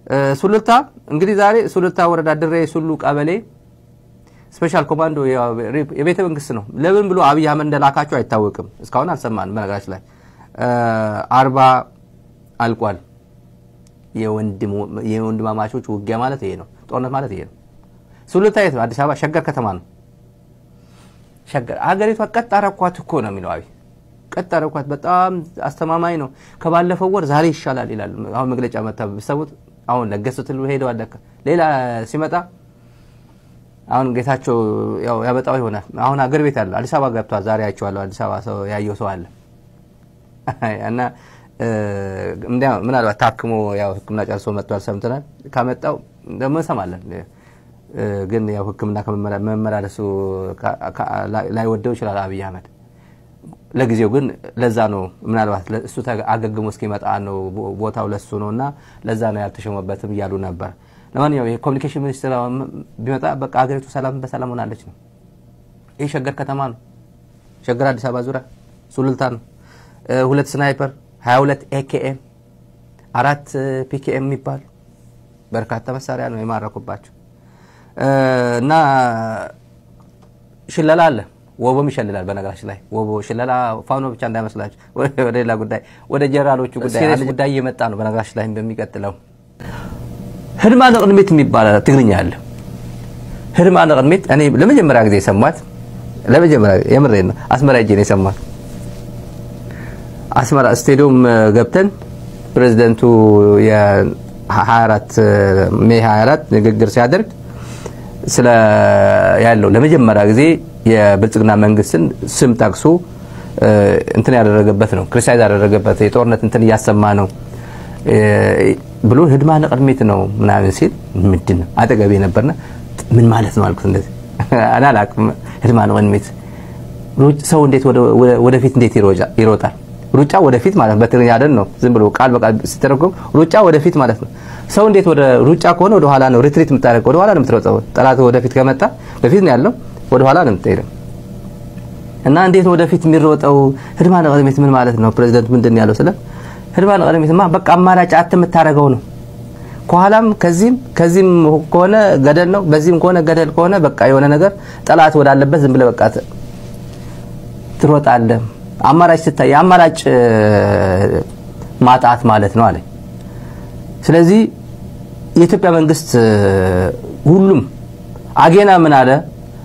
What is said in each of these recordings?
እ፣ ሱሉልታ እንግዲህ ዛሬ ሱሉልታ ወረዳ ድሬ ሱሉ ቀበሌ ስፔሻል ኮማንዶ የ-፣ የቤተ መንግስት ነው። ለምን ብሎ አብይ አህመድ እንደላካቸው አይታወቅም። እስካሁን አልሰማንም። በነገራችን ላይ እ፣ አርባ አልቋል። የወንድሙ-፣ የወንድማማቾች ውጊያ ማለት ይሄ ነው። ጦርነት ማለት ይሄ ነው። ሱሉልታ የት ነው? አዲስ አበባ ሸገር ከተማ ነው። ሸገር ሀገሪቷ ቀጥ አረኳት እኮ ነው የሚለው አብይ። ቀጥ አረኳት፣ በጣም አስተማማኝ ነው። ከባለፈው ወር ዛሬ ይሻላል ይላል። አሁን መግለጫ መታ ብትሰሙት፣ አሁን ለገሱ ትሉ ሄደዋል። ለካ ሌላ ሲመጣ አሁን ጌታቸው ያው ያመጣው ይሆናል። አሁን ሀገር ቤት አለ፣ አዲስ አበባ ገብቷል። ዛሬ አይቼዋለሁ። አዲስ አበባ ሰው ያየው ሰው አለ። እና እ፣ እንዲያ ምናልባት ታክሞ ያው ሕክምና ጨርሶ መጥቷል ሰምተናል። ካመጣው ደግሞ እንሰማለን። እ፣ ግን ያው ሕክምና ከመመላ-፣ መመላለሱ ካ-፣ ካ-፣ ላይ-፣ ላይወደው ይችላል አብይ አህመድ። ለጊዜው ግን ለዛ ነው ምናልባት ለ-፣ እሱ ተገ-፣ አገግሞ እስኪመጣ ነው፣ ቦ-፣ ቦታው ለሱ ነው እና ለዛ ነው ያልተሾመበትም እያሉ ነበር። ለማንኛውም የኮሚኒኬሽን ሚኒስትር አሁን ቢመጣ በቃ ሀገሪቱ ሰላም በሰላም ሆናለች ነው። ይህ ሸገር ከተማ ነው። ሸገር አዲስ አበባ ዙሪያ ሱሉልታ ነው። እ፣ ሁለት ስናይፐር፣ ሃያ ሁለት ኤ ኬ ኤም፣ አራት ፒ ኬ ኤም የሚባል በርካታ መሳሪያ ነው የማረኩባቸው። እ፣ እና ሽለላ አለ። ወቦም ይሸልላል። በነገራችን ላይ ወቦ ሽለላ ፋኖ ብቻ እንዳይመስላችሁ። ወደ ሌላ ጉዳይ፣ ወደ ጀነራሎቹ ጉዳይ፣ ሲሪየስ ጉዳይ እየመጣ ነው። በነገራችን ላይ በሚቀጥለው ህድማ ንቕድሚት የሚባል ትግርኛ አለ። ህድማ ንቕድሚት እኔ ለመጀመሪያ ጊዜ የሰማት፣ ለመጀመሪያ፣ የምሬን ነው፣ አስመራ ሄጄ ነው የሰማት። አስመራ ስቴዲየም ገብተን ፕሬዚደንቱ የ ሃያ አራት፣ ሜይ ሃያ አራት ንግግር ሲያደርግ ስለ ያለው ለመጀመሪያ ጊዜ የብልጽግና መንግስትን ስም ጠቅሶ፣ እ፣ እንትን ያደረገበት ነው፣ ክሪቲሳይዝ ያደረገበት፣ የጦርነት እንትን እያሰማ ነው፣ እ፣ ብሎ ህድማ ንቕድሚት ነው ምናምን ሲል፣ ምንድን ነው አጠገቤ ነበርና፣ «ምን ማለት ነው?» አልኩት። እንደዚህ እኔ አላቅም። ህድማ ንቕድሚት ሩጭ-፣ ሰው እንዴት ወደ-፣ ወደ-፣ ወደፊት እንዴት ይሮጫ-፣ ይሮጣል? ሩጫ ወደፊት ማለት በትግርኛ አይደል ነው፣ ዝም ብሎ ቃል በቃል ሲተረጎም ሩጫ ወደፊት ማለት ነው። ሰው እንዴት ወደ ሩጫ ከሆነ ወደ ኋላ ነው ሪትሪት የምታደርገው፣ ወደ ኋላ ነው የምትሮጠው። ጠላት ወደፊት ከመጣ በፊት ነው ያለው፣ ወደ ኋላ ነው የምትሄደው። እና እንዴት ነው ወደፊት የሚሮጠው? ህድማ ንቕድሚት ምን ማለት ነው? ፕሬዚደንት ምንድን ነው ያለው? ስለ ህድማ ንቕድሚትማ በቃ አማራጭ አት የምታደርገው ነው። ከኋላም ከዚህም፣ ከዚህም ከሆነ ገደል ነው፣ በዚህም ከሆነ ገደል ከሆነ በቃ የሆነ ነገር ጠላት ወዳለበት ዝም ብለህ በቃ ት-፣ ትሮጣለህ። አማራጭ ስታይ የአማራጭ፣ እ፣ ማጣት ማለት ነው አለ። ስለዚህ የኢትዮጵያ መንግስት፣ እ፣ ሁሉም አጌና ምን አለ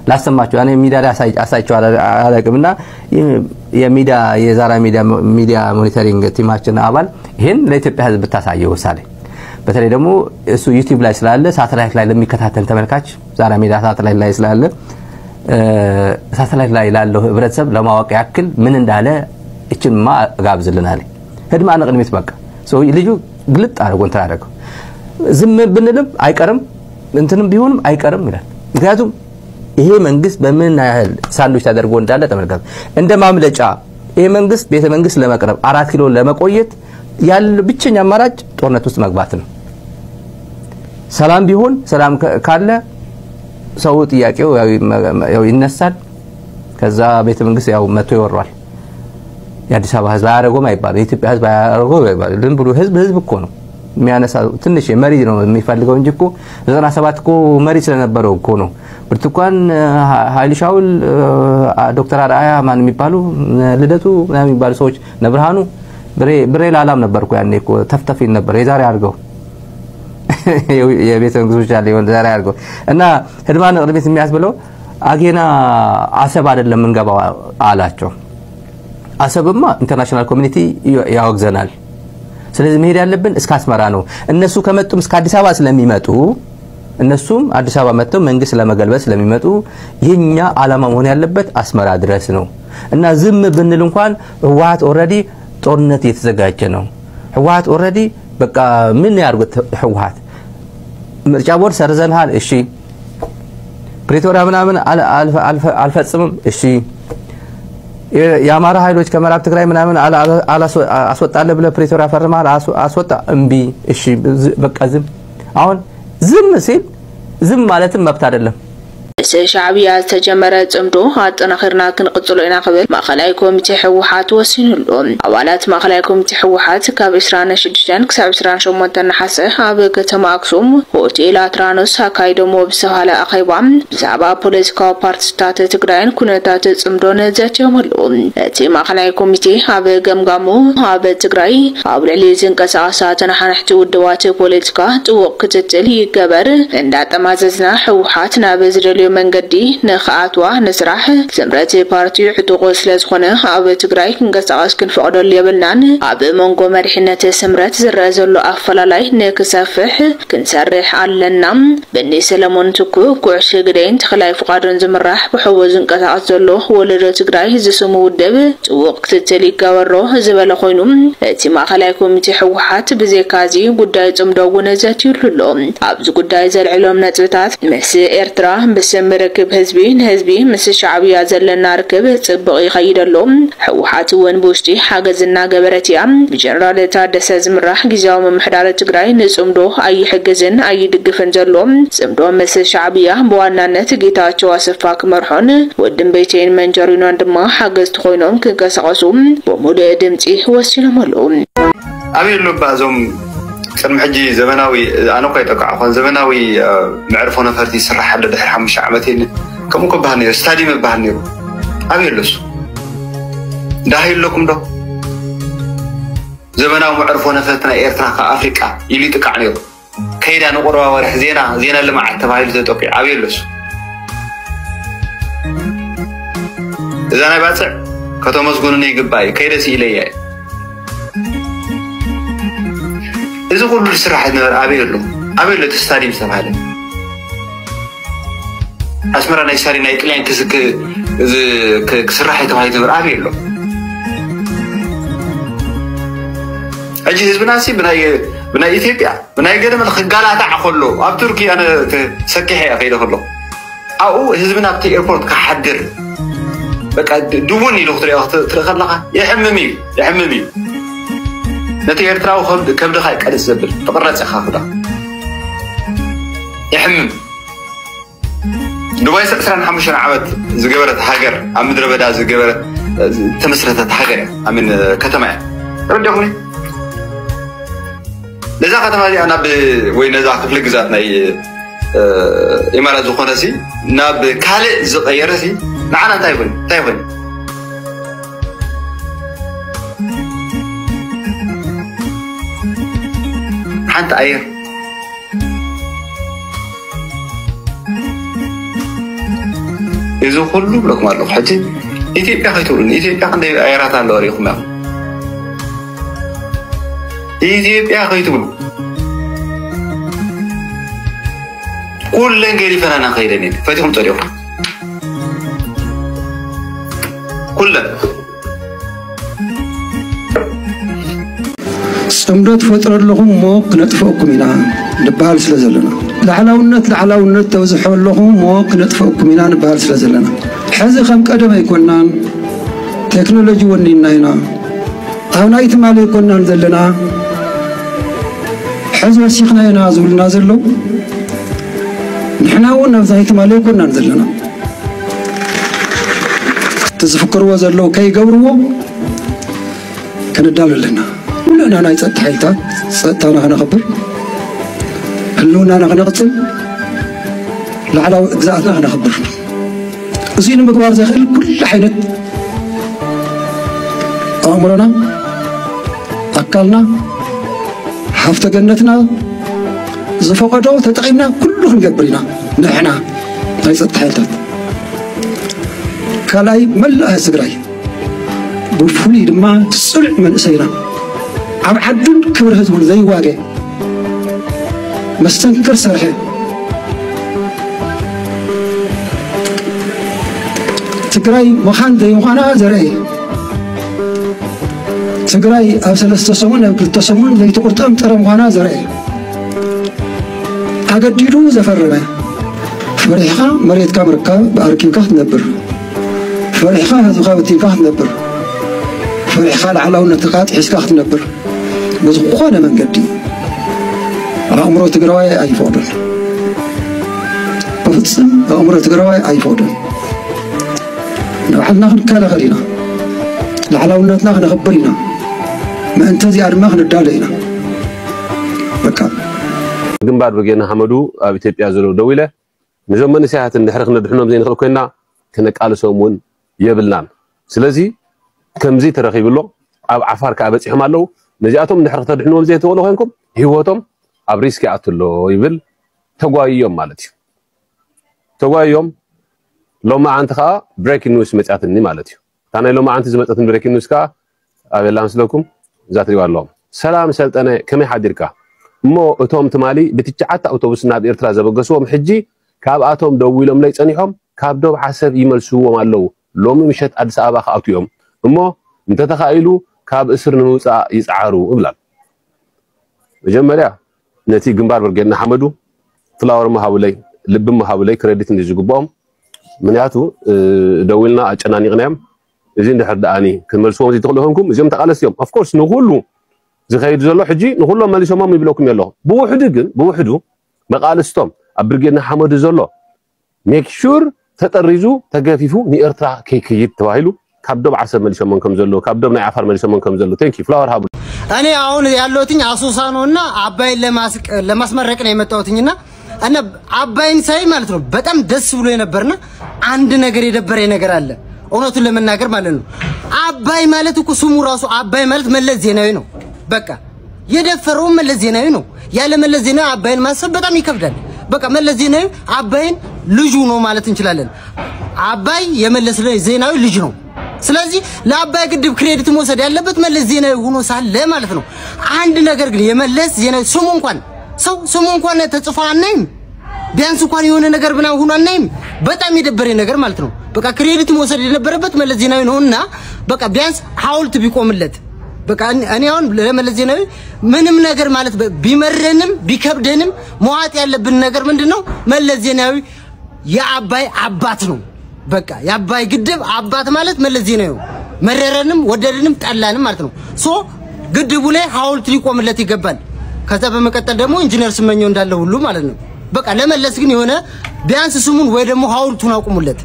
ላሰማችሁ። እኔ ሚዲያ ላይ አሳይ-፣ አሳይቼው አላ-፣ አላውቅም። እና የ-፣ የሚዲያ፣ የዛራ ሚዲያ፣ ሚዲያ ሞኒተሪንግ ቲማችን አባል ይሄን ለኢትዮጵያ ህዝብ ብታሳየው ምሳሌ፣ በተለይ ደግሞ እሱ ዩቲዩብ ላይ ስላለ ሳተላይት ላይ ለሚከታተል ተመልካች፣ ዛራ ሚዲያ ሳተላይት ላይ ስላለ፣ እ፣ ሳተላይት ላይ ላለው ህብረተሰብ ለማወቅ ያክል ምን እንዳለ እችንማ እጋብዝልን አለ። ህድማ ንቕድሚት በቃ። ሶ ልጁ ግልጥ አድርጎ እንትን አደረገው። ዝም ብንልም አይቀርም፣ እንትንም ቢሆንም አይቀርም ይላል። ምክንያቱም ይሄ መንግስት በምን ያህል ሳንዱች ተደርጎ እንዳለ ተመልከቱ። እንደ ማምለጫ ይሄ መንግስት ቤተ መንግስት ለመቅረብ፣ አራት ኪሎ ለመቆየት ያለው ብቸኛ አማራጭ ጦርነት ውስጥ መግባት ነው። ሰላም ቢሆን፣ ሰላም ከ-፣ ካለ ሰው ጥያቄው ያው ይመ-፣ ያው ይነሳል። ከዛ ቤተ መንግስት ያው መጥቶ ይወሯል። የአዲስ አበባ ህዝብ አያደርገውም አይባልም። የኢትዮጵያ ህዝብ አያደርገውም አይባልም። ዝም ብሎ ህዝብ ህዝብ እኮ ነው የሚያነሳ። ትንሽ መሪ ነው የሚፈልገው እንጂ እኮ ዘጠና ሰባት እኮ መሪ ስለነበረው እኮ ነው። ብርቱካን፣ እ፣ ሀ-፣ ኃይሉ ሻውል፣ እ፣ አ-፣ ዶክተር አርአያ ማን የሚባሉ፣ እ፣ ልደቱ ምናምን የሚባሉ ሰዎች፣ እነ ብርሃኑ፣ ብሬ፣ ብሬ ላላም ነበር እኮ ያኔ እኮ ተፍተፊን ነበር። የዛሬ አድርገው የቤተ መንግስቶች አለ የሆነ ዛሬ አድርገው። እና ህድማ ንቕድሚት የሚያስብለው አጌና አሰብ አይደለም እንገባው አላቸው። አሰብማ ኢንተርናሽናል ኮሚኒቲ ያወግዘናል። ስለዚህ መሄድ ያለብን እስከ አስመራ ነው። እነሱ ከመጡም እስከ አዲስ አበባ ስለሚመጡ፣ እነሱም አዲስ አበባ መጥተው መንግስት ለመገልበጥ ስለሚመጡ የኛ ዓላማ መሆን ያለበት አስመራ ድረስ ነው። እና ዝም ብንል እንኳን ህወሓት ኦልሬዲ ጦርነት እየተዘጋጀ ነው። ህወሓት ኦልሬዲ በቃ ምን ያርጉት? ህወሓት ምርጫ ቦርድ ሰርዘንሃል፣ እሺ። ፕሪቶሪያ ምናምን አል-፣ አልፈ-፣ አልፈ-፣ አልፈጽምም፣ እሺ። የ-፣ የአማራ ኃይሎች ከምዕራብ ትግራይ ምናምን አል-፣ አል-፣ አላስወ-፣ አስወጣለሁ ብለህ ፕሪቶሪያ ፈርመሃል፣ አስ-፣ አስወጣ፣ እምቢ፣ እሺ። ዝ-፣ በቃ ዝም። አሁን ዝም ሲል ዝም ማለትም መብት አይደለም። ምስ ሻዕብያ ዝተጀመረ ጽምዶ ኣጠናኺርና ክንቕጽሎ ኢና ክብል ማእኸላይ ኮሚቴ ህወሓት ወሲኑሉ። ኣባላት ማእኸላይ ኮሚቴ ህወሓት ካብ ዕስራን ሽዱሽተን ክሳብ ዕስራን ሸሞንተን ነሓሰ ኣብ ከተማ ኣክሱም ሆቴል ኣትራኖስ ኣካይዶምዎ ብዝተባህለ ኣኼባ ብዛዕባ ፖለቲካዊ ፓርቲታት ትግራይን ኩነታት ጽምዶን ዘትዮም ኣለዉ። እቲ ማእኸላይ ኮሚቴ ኣብ ገምጋሙ ኣብ ትግራይ ኣብ ልዕሊ ዝንቀሳቐሳ ተነሓናሕቲ ውድባት ፖለቲካ ጥቡቕ ክትትል ይገበር፣ እንዳጠማዘዝና ህወሓት ናብ ዝደልዮ መንገዲ ንኽኣትዋ ንስራሕ። ስምረት ፓርቲ ዕጡቕ ስለ ዝኾነ ኣብ ትግራይ ክንቀሳቐስ ክንፈቕደሉ የብልናን። ኣብ መንጎ መሪሕነት ስምረት ዝረአ ዘሎ ኣፈላላይ ንክሰፍሕ ክንሰርሕ ኣለና። በኒ ሰለሞን ትኩ፣ ኩዕሽ ግደይን ተኽላይ ፍቓዱን ዝምራሕ ብሕቦ ዝንቀሳቐስ ዘሎ ወለዶ ትግራይ ዝስሙ ውድብ ጥቡቕ ክትትል ይገበሮ ዝበለ ኮይኑ፣ እቲ ማእኸላይ ኮሚቴ ህወሓት ብዘይካዚ ጉዳይ ጽምዶ እውን ዘትዩሉ ኣሎ። ኣብዚ ጉዳይ ዘልዕሎም ነጥብታት ምስ ኤርትራ ብስም ርክብ ህዝቢ ንህዝቢ ምስ ሻዕብያ ዘለና ርክብ ጽቡቕ ይኸይድ ኣሎ። ህወሓት እውን ብውሽጢ ሓገዝ እናገበረት እያ። ብጀነራል ታደሰ ዝምራሕ ግዝያዊ ምምሕዳር ትግራይ ንጽምዶ ኣይሕግዝን ኣይድግፍን ዘሎ። ጽምዶ ምስ ሻዕብያ ብዋናነት ጌታቸው ኣሰፋ ክመርሖን ወድን ቤቴን መንጀሪኖን ድማ ሓገዝቲ ኮይኖም ክንቀሳቐሱ ብሙሉእ ድምፂ ወሲኖም ኣለዉ። ኣበይ ኣሎ እባ እዞም ቅድሚ ሕጂ ዘመናዊ፣ ኣነ እኮ ኣይጠቃዕኳን፣ ዘመናዊ፣ እ፣ መዕርፎ ነፈርቲ ይስራሕ ኣሎ ድሕሪ ሓሙሽተ ዓመት ኢልኒ። ከምኡ እኮ በሃል ነይሩ፣ ስታዲየም በሃል ነይሩ። ኣበይ ኣሎ እሱ? ዳሃይ ኣለኩም ዶ? ዘመናዊ መዕርፎ ነፈርቲ ናይ ኤርትራ ካብ ኣፍሪቃ ኢሉ ይጥቃዕ ነይሩ። ከይዳ ንቁርባ ወርሒ ዜና፣ ዜና ልምዓት ተባሂሉ ተጠቂዑ። ኣበይ ኣሎ እሱ? እዛ ናይ ባጽዕ ከተመስግኑኒ ይግባእ እዩ። ከይደ ስኢለያ እዩ። እዚ ኩሉ ዝስራሕ ዝነበረ ኣበይ ኣሎ? ኣበይ ኣሎ እቲ ስታዲየም ዝተባሃለ? ኣስመራ ናይ ስታዲየም ናይ ጥልያን ክስ-፣ ክ-፣ እዚ ክ-፣ ክስራሕ እዩ ተባሂሉ ዝነበረ ኣበይ ኣሎ? ሕጂ ህዝብና ሲ ብናይ፣ ብናይ ኢትዮጵያ ብናይ ገለ መለ ክጋላታዕ ከሎ ኣብ ቱርኪ ኣነ ተ-፣ ሰኪሐ እየ ከይደ ከሎ ኣብኡ ህዝብና ኣብቲ ኤርፖርት ክሓድር በቃ ድ-፣ ድውን ኢሉ ክትሪኦ ክት-፣ ትርኢ ከለኻ የሕምም እዩ፣ የሕምም እዩ። ነቲ ኤርትራዊ ከብድ-፣ ከብድኻ ይቀርጽ ዘብል ትቕረጽ ኢኻ ክዳ የሕምም። ዱባይ ዕስራን ሓሙሽተን ዓመት ዝገበረት ሃገር፣ ኣብ ምድረ በዳ ዝገበረት፣ ዝተመስረተት ሃገር እያ። ኣሚን ከተማ እያ። ተረዲኹምኒ? ነዛ ከተማ እዚኣ ናብ፣ ወይ ነዛ ክፍለ ግዛት ናይ፣ እ፣ ኢማራት ዝኾነ ሲ፣ ናብ ካልእ ዝቐየረ ሲ፣ ንዓና እንታይ ይኹን? እንታይ ይኹን? ሓንቲ ኣየር። እዚ ኩሉ ብለኩም ኣለኹ። ሕጂ ኢትዮጵያ ከይትብሉ፣ ኢትዮጵያ ክንደይ ኣየራት ኣለዋ ሪኢኹም ኢኹም። ኢትዮጵያ ከይትብሉ። ኩለን ገዲፈናና ከይደን እየን። ፈቲኹም ጸዲቑ። ኩለን። ጽምዶ ትፈጥሩ ኣለኹም እሞ ክነጥፍአኩም ኢና ንበሃል ስለ ዘለና። ላዕላውነት፣ ላዕላውነት ተብዝሑ ኣለኹም እሞ ክነጥፍአኩም ኢና ንበሃል ስለ ዘለና። ሕዚ ከም ቀደም ኣይኮናን። ቴክኖሎጂ ወኒና ኢና። ኣብ ናይ ትማሊ ኣይኮናን ዘለና። ሕዚ ወሲኽና ኢና ዝብሉና ዘለዉ። ንሕና እውን ኣብዚ ናይ ትማሊ ኣይኮናን ዘለና። እቲ ዝፍክርዎ ዘለዉ ከይገብርዎ ክንዳሎ ኣለና። ኩልና ናይ ጸጥታ ሓይልታት ጸጥታና ከነኽብር፣ ህልውናና ከነቕጽል፣ ላዕላዊ ግዝኣትና ከነኽብር። እዚ ንምግባር ዘኽእል ኩሉ ዓይነት ኣእምሮና፣ ኣካልና፣ ሃፍተ ገነትና ዝፈቐዶ ተጠቒምና ኩሉ ክንገብር ኢና። ንሕና ናይ ጸጥታ ሓይልታት፣ ካልኣይ መላእ ህዝቢ ትግራይ፣ ብፍሉይ ድማ ጽኑዕ መንእሰይና፣ ኣብ ዓዱን ክብሪ ህዝቡን ዘይዋገ መስተንክር ሰርሐ፣ ትግራይ ምዃን ዘይምዃና ዘርአየ፣ ትግራይ ኣብ ሰለስተ ሰሙን፣ ኣብ ክልተ ሰሙን ዘይትቑርጠም ጥረ ምዃና ዘርአየ፣ ኣገዲዱ ዘፈረመ፣ ፈሪሕኻ መሬትካ ምርካብ ኣርኪብካ ክትነብር፣ ፈሪሕኻ ህዝብኻ በቲንካ ክትነብር፣ ፈሪሕኻ ላዕላውነትካ ጥሒስካ ክትነብር ብዝኾነ መንገዲ ኣእምሮ ትግራዋይ ኣይፈቕዶን። ፍጽም ኣእምሮ ትግራዋይ ኣይፈቕዶን። ንባዕልና ክንከላኸል ኢና። ላዕላውነትና ክነኽብር ኢና። ምእንቲ እዚኣ ድማ ክንዳሎ ኢና። በቃ። ግንባር ብርጌድ ንሓመዱ ኣብ ኢትዮጵያ ዘሎ ደው ኢለ ነዞም መንእሰያት እንድሕሪ ክነድሕኖም ዘይንኽእል ኮይና ክነቃልሶም እውን የብልናን። ስለዚ ከምዚ ተረኺቡ ኣሎ፣ ኣብ ዓፋር ከዓ በፂሖም ኣለዉ። ነዚኣቶም እንድሕሪ ክተድሕንዎም ዘይትኽእሉ ኮይንኩም ህይወቶም ኣብ ሪስክ ይኣቱ ኣሎ ይብል። ተጓይዮም ማለት እዩ። ተጓይዮም ሎማዓንቲ ከዓ ብሬኪንግ ኒውስ መፅያትኒ ማለት እዩ። እታ ናይ ሎማዓንቲ ዝመፀትኒ ብሬኪንግ ኒውስ ከዓ ኣበላ ምስለኩም እዛ ትሪዋ ኣለኹም። ሰላም ሰልጠነ፣ ከመይ ሓዲርካ? እሞ እቶም ትማሊ ብትሽዓተ ኣውቶቡስ ናብ ኤርትራ ዘበገስዎም ሕጂ ካብኣቶም ደዊሎምለይ ጸኒሖም ካብ ዶብ ዓሰብ ይመልስዎም ኣለዉ። ሎሚ ምሸት ኣዲስ ኣበባ ክኣትዉ እዮም እሞ እንተተኻኢሉ ካብ እስር ንምውጻእ ይጽዓሩ እብላን። መጀመርያ ነቲ ግንባር ብርጌድ ንሓመዱ ፍላወር ምሃቡለይ፣ ልቢ ምሃቡለይ ክረዲት እንዲ ዝግብኦም። ምክንያቱ ደዊልና ኣጨናኒቕናዮም። እዚ እንድሕር ደኣኒ ክመልስዎም ዘይትኽእሉ ኮንኩም እዚኦም ተቓለስቲ እዮም። ኦፍኮርስ ንኹሉ ዝኸይድ ዘሎ ሕጂ ንኹሎም መሊሶሞም ይብለኩም ኣለኹ። ብውሕዱ ግን ብውሕዱ መቓልስቶም ኣብ ብርጌድ ንሓመዱ ዘሎ ሜክ ሹር ተጠሪዙ ተገፊፉ ንኤርትራ ከይከይድ ተባሂሉ ካብ ዶብ ዓሰብ መሊሶሞም ከም ዘሎ ካብ ዶብ ናይ ዓፋር መሊሶሞም ከም ዘሎ። ቴንክ ዩ ፍላወር ሃቡ። እኔ አሁን ያለሁትኝ አሶሳ ነውና አባይን ለማስቅ- ለማስመረቅ ነው የመጣሁትኝና እና አባይን ሳይ ማለት ነው በጣም ደስ ብሎ የነበርና አንድ ነገር የደበረኝ ነገር አለ። እውነቱን ለመናገር ማለት ነው አባይ ማለት እኮ ስሙ ራሱ አባይ ማለት መለስ ዜናዊ ነው። በቃ የደፈረውም መለስ ዜናዊ ነው። ያለ መለስ ዜናዊ አባይን ማሰብ በጣም ይከብዳል። በቃ መለስ ዜናዊ አባይን ልጁ ነው ማለት እንችላለን። አባይ የመለስ ዜናዊ ልጅ ነው። ስለዚህ ለአባይ ግድብ ክሬዲት መውሰድ ያለበት መለስ ዜናዊ ሆኖ ሳለ ማለት ነው። አንድ ነገር ግን የመለስ ዜናዊ ስሙ እንኳን ሰው ስሙ እንኳን ተጽፎ አናይም። ቢያንስ እንኳን የሆነ ነገር ምናምን ሆኖ አናይም። በጣም የደበረኝ ነገር ማለት ነው። በቃ ክሬዲት መውሰድ የነበረበት መለስ ዜናዊ ነውና በቃ ቢያንስ ሐውልት ቢቆምለት። በቃ እኔ- እኔ አሁን ለመለስ ዜናዊ ምንም ነገር ማለት በ- ቢመረንም ቢከብደንም መዋጥ ያለብን ነገር ምንድን ነው? መለስ ዜናዊ የአባይ አባት ነው። በቃ የአባይ ግድብ አባት ማለት መለስ ዜናዊ ነው። መረረንም ወደድንም ጠላንም ማለት ነው። ሶ ግድቡ ላይ ሐውልት ሊቆምለት ይገባል። ከዛ በመቀጠል ደግሞ ኢንጂነር ስመኘው እንዳለ ሁሉ ማለት ነው። በቃ ለመለስ ግን የሆነ ቢያንስ ስሙን ወይ ደግሞ ሐውልቱን አቁሙለት።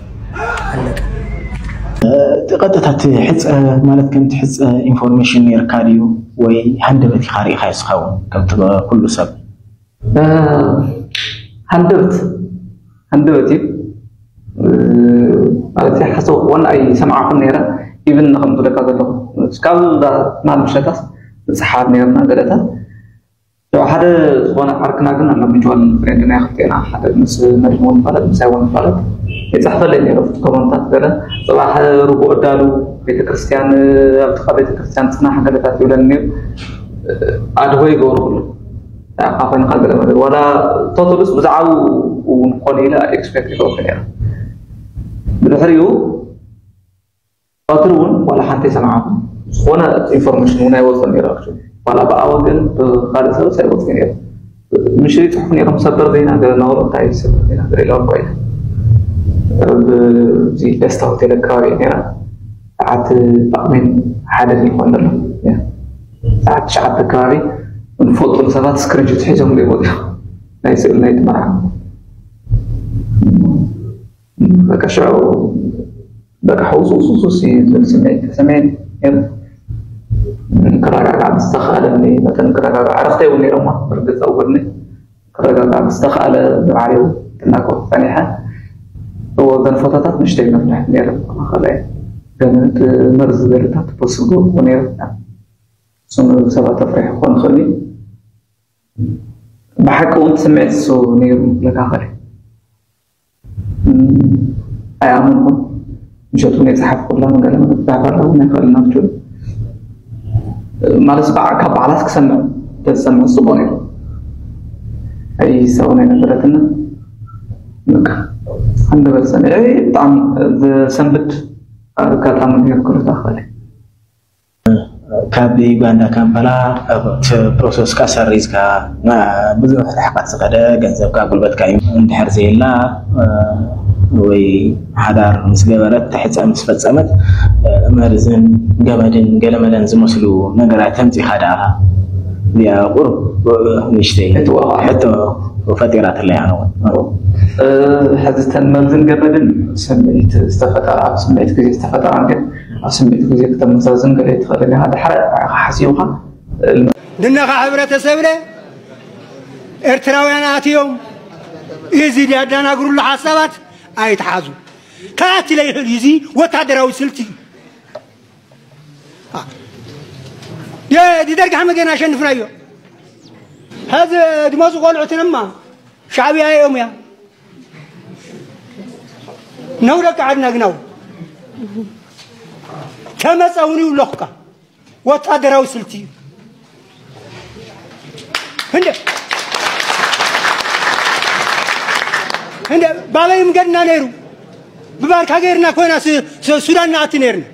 አለቀ። እቲ ቀጥታ እቲ ሕፀ ማለት ከምቲ ሕፀ ኢንፎርሜሽን ነርካ ድዩ ወይ ሃንደበት ኢኻ ርኢኻዮ ዝኸውን ከምቲ ኩሉ ሰብ? ሃንደበት ሃንደበት እዩ ማለት ሓሰብኩዎን ኣይሰማዕኩን ነረ። ኢብን ከም ዝብለካ ዘለኹ ካብ ትማል ምሸታስ ንፅሓር ነርና ገለታት ሓደ ዝኾነ ዓርክና ግን ኣሎ ሚቹዋል ፍሬንድ ናይ ክልቴና ሓደ ምስ መድሞ ንፋለጥ ምሳይ ውን ንፋለጥ ይፅሕፈለይ ነይሩ ኮመንታት ገለ ፅባሕ ርጉእ ዳሉ ቤተክርስትያን ኣብቲ ካብ ቤተክርስትያን ፅናሕ ገለታት ይብለኒ ነይሩ። ኣድሆ ይገብሩ ኩሉ ንዓኻ ኮይንካ ገለ መለ ዋላ ቶቶሉስ ብዛዕባኡ እውን ክኾነ ኢለ ኤክስፔክት ይገብር ነይረ። ብድሕሪኡ ቀትሪ እውን ዋላ ሓንቲ ኣይሰማዕኩን። ዝኾነ ኢንፎርሜሽን እውን ኣይወፅን ነይሩ። ዋላ ብኣ ወገን ብካልእ ሰብስ ኣይወፅን ነይሩ። ምሽት ይፅሕፉ ነይሮም ሰበር ዜና ገለ እናበሉ እንታይ ሰበር ዜና ገለ ኢሎም ኮይነ ኣብዚ ደስታ ሆቴል ኣከባቢ እየ ነይረ። ሰዓት ጳቕሜን ሓደ ይኾን ዘሎ ሰዓት ትሽዓተ ኣከባቢ ንፈልጦም ሰባት ስክሪንሾት ሒዞም ዘይወፅኡ ናይ ስእሊ ናይቲ መርዓ በቃ ሽዑ በቃ ሕውስውስውስ እዩ ዝብል ስምዒት ተሰሚዑኒ ነይሩ። ክረጋጋዕ ብዝተኽኣለኒ መጠን ክረጋጋዕ ዕረፍተይ እውን ነይሮማ ብርግፅ ኣብ ጎድኒ ክረጋጋዕ ብዝተኽኣለ ንባዕለይ እውን ክናገር ፀኒሐ። እወ ገለ ፎቶታት ንእሽተይ መፍርሒ ነይሩ ክኸለ ገለ እቲ መርዚ ዘለታት ፖስት ክገብርዎ ነይሩ። እሱም ሰባት ኣፍሪሑ ክኾን ይኽእል እዩ። ብሓቂ እውን ስምዒት እሱ ነይሩ ለካኸለ ኣይኣመንኩን። ምሸት እውን የፅሓፍኩላ መገለ መግዛዕባላ እውን ኣይክእልና ብትብል ማለት በዓ- ካብ በዓላት ክሰምዕ ተዝሰምዕ ፅቡቅ ነይሩ። ኣይሰውን ኣይነበረትና በቃ ሃንደበት ሰሚዐ ብጣዕሚ ዝሰንብድ ኣጋጣሚ ነይሩ ክልተ ክእል ካብ ዩጋንዳ ካምፓላ እቲ ፕሮሰስካ ሰሪዝካ ብዙሕ ርሕቀት ዝኸደ ገንዘብካ ጉልበትካ እዩ እንድሕር ዘየላ ወይ ሓዳር ምስ ገበረት ትሕፀ ምስ ፈፀመት መርዝን ገመድን ገለመለን ዝመስሉ ነገራት ተምፂኻ ደኣ እዚኣ ቁሩብ ንእሽተይ ሕቶ ፈጢራትለይ ኣነ እውን ሕዚ ተን መርዝን ገመድን ስምዒት ዝተፈጠራ ኣብ ስምዒት ግዜ ዝተፈጠራ ግን ኣብ ስምዒት ግዜ ክተመዛዝን ገለ ትኽእል ኢኻ ድሓር ሓሲብካ ንነኻ ሕብረተሰብለ ኤርትራውያን ኣትዮም እዚ ዲያዳናግሩሉ ሓሳባት ኣይትሓዙ። ከኣቲ ለይኽእል እዩ። እዚ ወታደራዊ ስልቲ እዩ። የ- ድደርግ ሓመ ገና ኣሸንፍናዮ። ሀዚ ድመፁ ቆልዑትንማ ሻዕብያ እዮም እያ ነው ደቂ ዓድና ግናው ተመፀ እውን ይብለኹካ። ወታደራዊ ስልቲ እዩ። እንደ እንደ ባበይ ምገድና ነይሩ ብባርካ ገይርና ኮይና ሱዳን ንኣቲ ነይርና።